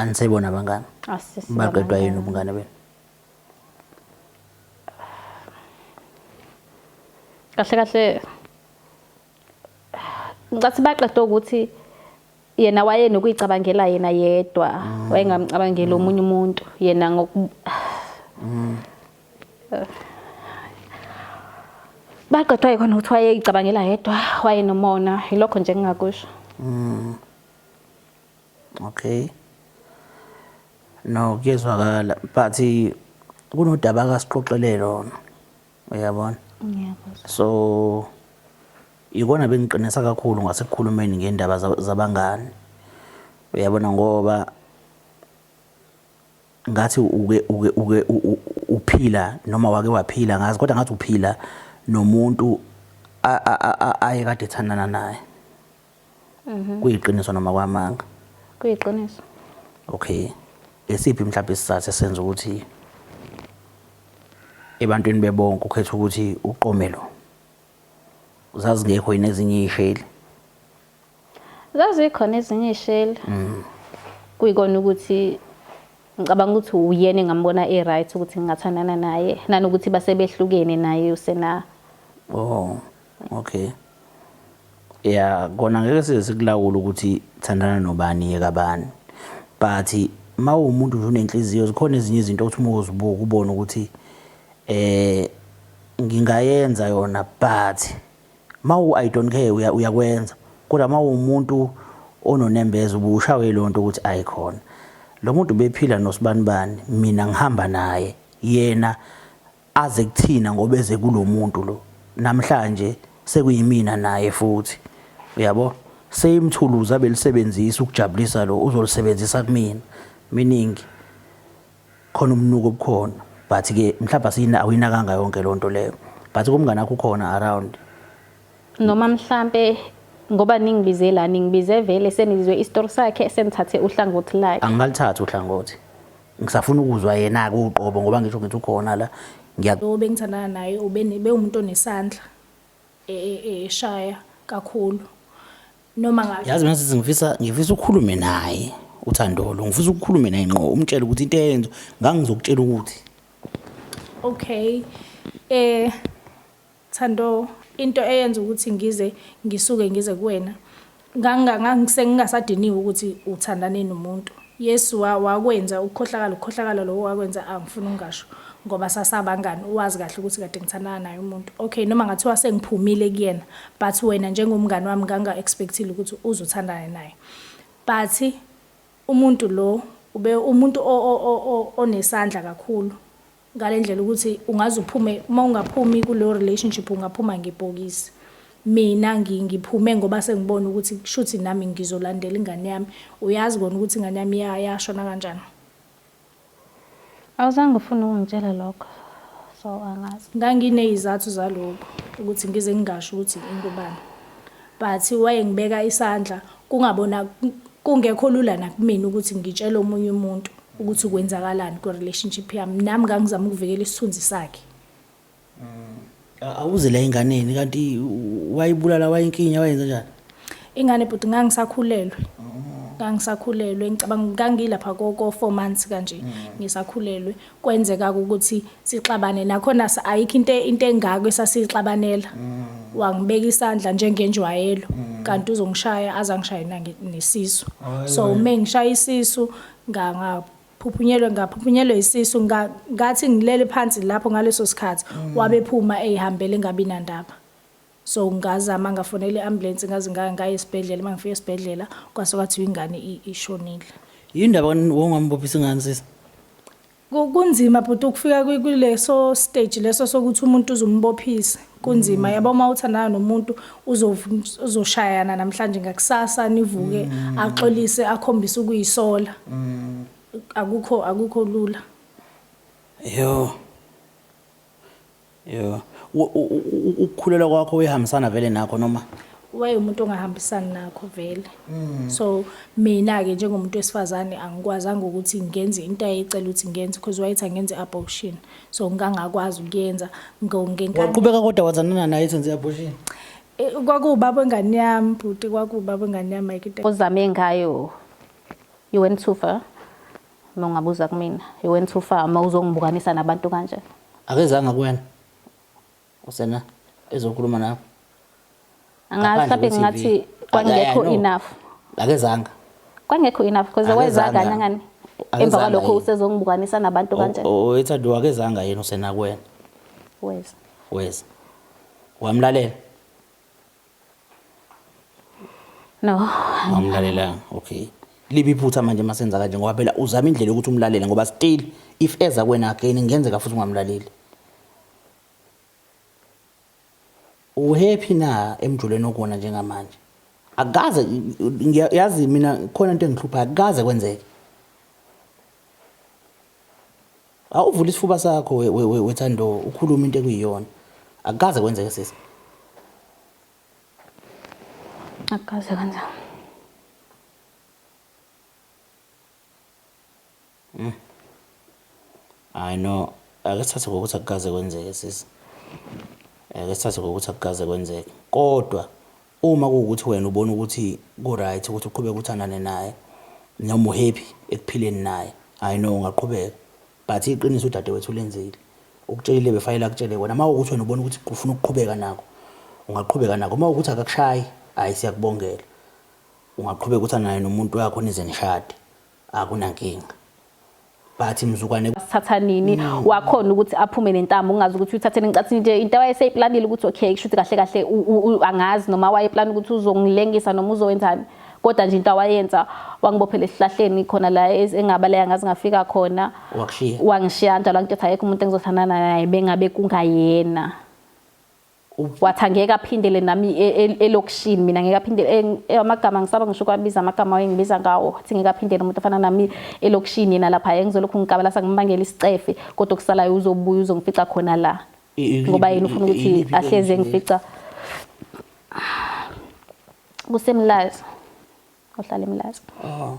Anisebona abangani? Asisibo Baqedwa yini abangani. ubungane benu? Kahle kahle ngicathi baqedwa ukuthi yena wayenokuyicabangela yena yedwa, wayengamcabangeli omunye umuntu yena ngoku baqedwa yikhona ukuthi wayeyicabangela yedwa, wayenomona, yilokho nje engingakusho. Okay. No, kuyezwakala but kunodaba akasixoxele lona. Uyabona? Ngiyakuzwa. So ikona bengiqinisa kakhulu ngasekukhulumeni ngendaba zabangani. Uyabona ngoba ngathi uke uphila noma wake waphila ngazi kodwa ngathi uphila nomuntu aye kade ethandana naye. Kuyiqiniso noma kwamanga? Kuyiqiniso. Okay. Esiphi mhlawumbe isizathu esenza ukuthi ebantwini bebonke ukhetha ukuthi uqome lo? Zazingekho yini ezinye iy'sheli? Zazikhona ezinye iy'sheli. Kuyikona ukuthi ngicabanga ukuthi uyena engambona e-right ukuthi ngingathandana naye, nanokuthi base behlukene naye usena. Oh, okay. Ya, kona ngeke size sikulawule ukuthi thandana nobani yeka bani. But uma uwumuntu nje unenhliziyo zikhona ezinye izinto othi uma uzibuka ubone ukuthi ngingayenza yona but mawu I don't care uyakwenza. Kodwa uma uwumuntu ononembeza ubushawe leyo nto ukuthi ayikhona. Lo muntu bephila nosibanibani mina ngihamba naye yena aze kuthina ngoba eze kulomuntu lo namhlanje sekuyimina naye futhi uyabo same tools abelisebenzisa ukujabulisa lo uzolisebenzisa kumina meaning khona umnuko obukhona but ke mhlawumbe asiyina awuyinakanga yonke lonto leyo but kumngane wakho ukhona around. Noma mhlampe ngoba ningibize la ningibize vele senizwe isitori sakhe senithathe uhlangothi lakhe. Angikalithathi uhlangothi. Ngisafuna ukuzwa yena-ke uqobo ngoba ngisho ngithi ukhona la. Ngiya Lo bengithandana naye ubewumuntu onesandla eshaya kakhulu noma nga Yazi mina sithi ngifisa ukukhulume naye uThandolo, ngifisa ukukhulume naye ngqo umtshele ukuthi into eyenzo ngangizokutshela ukuthi. Okay. Thando, into eyenza ukuthi ngize ngisuke ngize kuwena ngangisengingasadiniwe ukuthi uthandane nomuntu. Yes, wakwenza ukukhohlakala, ukukhohlakala lokho wakwenza angifuni ukungasho ngoba sasabangani, wazi kahle ukuthi kade ngithandana naye umuntu. Okay, noma ngathiwa sengiphumile kuyena but wena njengomngani wami nganga-expect-ile ukuthi uzothandana naye. But umuntu lo ube umuntu onesandla kakhulu. Ngale ndlela ukuthi ungaze uphume, uma ungaphumi kuleyo relationship ungaphuma ngebhokisi. Mina ngiphume ngoba sengibona ukuthi kushuthi nami ngizolandela ingane yami. Uyazi kona ukuthi ingane yami yashona kanjani. Awuzange ufune ukungitshela lokho, so angazi. Nganginey'zathu zalokho ukuthi ngize ngingasho ukuthi ingubani. But wayengibeka isandla kungabona kungekho lula nakumina ukuthi ngitshele omunye umuntu ukuthi kwenzakalani kwi-relationship yami. Nami ngangizama ukuvikela isithunzi sakhe. Awuze la enganeni kanti wayibulala wayinkinya wayenza njani? Ingane bhuti ngangisakhulelwe. Ngangisakhulelwe ngicabanga ngangilapha ko 4 months kanje ngisakhulelwe. Kwenzeka ukuthi sixabane nakhona ayikho into engako esasixabanela. Wangibeka isandla njengenjwayelo kanti uzongishaya azangishaye nesisu. So uma ngishaya isisu ngaphuphunyelwe ngaphuphunyelwe isisu ngathi ngilele phansi lapho ngaleso sikhathi wabephuma eyihambele engabi nandaba. So ngazama ngafonela i-ambulance ngaze ngaya esibhedlela, uma ngifika esibhedlela kwase kwathiwa ingane ishonile. Yini ndaba wongambophisa ingane sisi? Kunzima bhuti ukufika kuleso stage leso sokuthi umuntu uzumbophise. Kunzima yabo uma uthandana nomuntu uzoshayana namhlanje ngakusasa nivuke axolise akhombise ukuyisola. Akukho lula. Yo. Yo. Ukukhulelwa kwakho uyahambisana vele nakho noma? Wayewumuntu ongahambisani nakho vele. So mina-ke njengomuntu wesifazane angikwazanga ukuthi ngenze into ayeyicela ukuthi ngenze because wayethi angenze i-abortion. So ngangakwazi ukuyenza ngenkani. Waqhubeka kodwa wathandana naye ethi enze i-abortion? Kwakuwubaba wengane yami bhuti, kwakuwubaba wengane yami ayikho into. Ozame ngayo, you went too far. Uma ungabuza kumina, you went too far uma uzongibukanisa nabantu kanje. Akezanga kuwena usena ezokhuluma nawe. Angazi Ngaphandle mhlawumbe kwe-TV. ngathi kwangekho Aka- no. enough. Akezanga. Kwangekho enough because weza Akezanga. kanyangani. Akezanga Emva kwalokho yini? usezongibukanisa nabantu kanje. Owethando akezanga yena usena kuwena. Weza. Weza. Wamlalela? No. Wamlalelanga. Okay. Libi iphutha manje masenza kanje ngoba phela uzama indlela yokuthi umlalele ngoba still if eza kuwena again kungenzeka futhi ungamlaleli. Uhappy na emjolweni okuwona njengamanje? Akaze yazi mina khona into engihluphayo akaze kwenzeke. Awuvula isifuba sakho wethando ukhuluma into ekuyiyona. Akaze kwenzeke sisi. Akaze kwenzeka. I know ake sithathe ngokuthi akukaze kwenzeke sisi. Ake sithathe ngokuthi akukaze kwenzeke. Kodwa uma kuwukuthi wena ubona ukuthi ku-right ukuthi uqhubeke uthandane naye noma uhappy ekuphileni naye, I know ungaqhubeka. But iqiniso udadewethu ulenzile. Ukutshelile befanele akutshele kona. Uma kuwukuthi wena ubona ukuthi ufuna ukuqhubeka nako, ungaqhubeka nako. Uma kuwukuthi akakushayi, hhayi siyakubongela. Ungaqhubeka uthandane nomuntu wakho nize nishade. Akunankinga. But mzukwane Sithatha nini wakhona ukuthi aphume nentambo ungazi ukuthi uyithathe ngicathi nje into wayeseyiplanile ukuthi okay kusho ukuthi kahle kahle angazi noma wayeplan ukuthi uzongilengisa noma uzowenzani kodwa nje into awayenza wangibophela esihlahleni khona la engabaleka ngazi ngafika khona wakushiya. Wangishiya kanjalo wangitshela ayekho umuntu engizothandana naye bengabe kungayena. Wathi angeke aphindele nami elokishini mina ngeke aphindele amagama ngisaba ngisho ukuwabiza amagama ayengibiza ngawo athi ngeke aphindele umuntu ofana nami elokishini yena lapha engizolokhu ngikabalasa ngimbangela isicefe kodwa okusalayo uzobuya uzongifica khona la ngoba yena ufuna ukuthi Iliphi ahlezi ilokishi engifica kuseMlazi, ohlala eMlazi. Oh.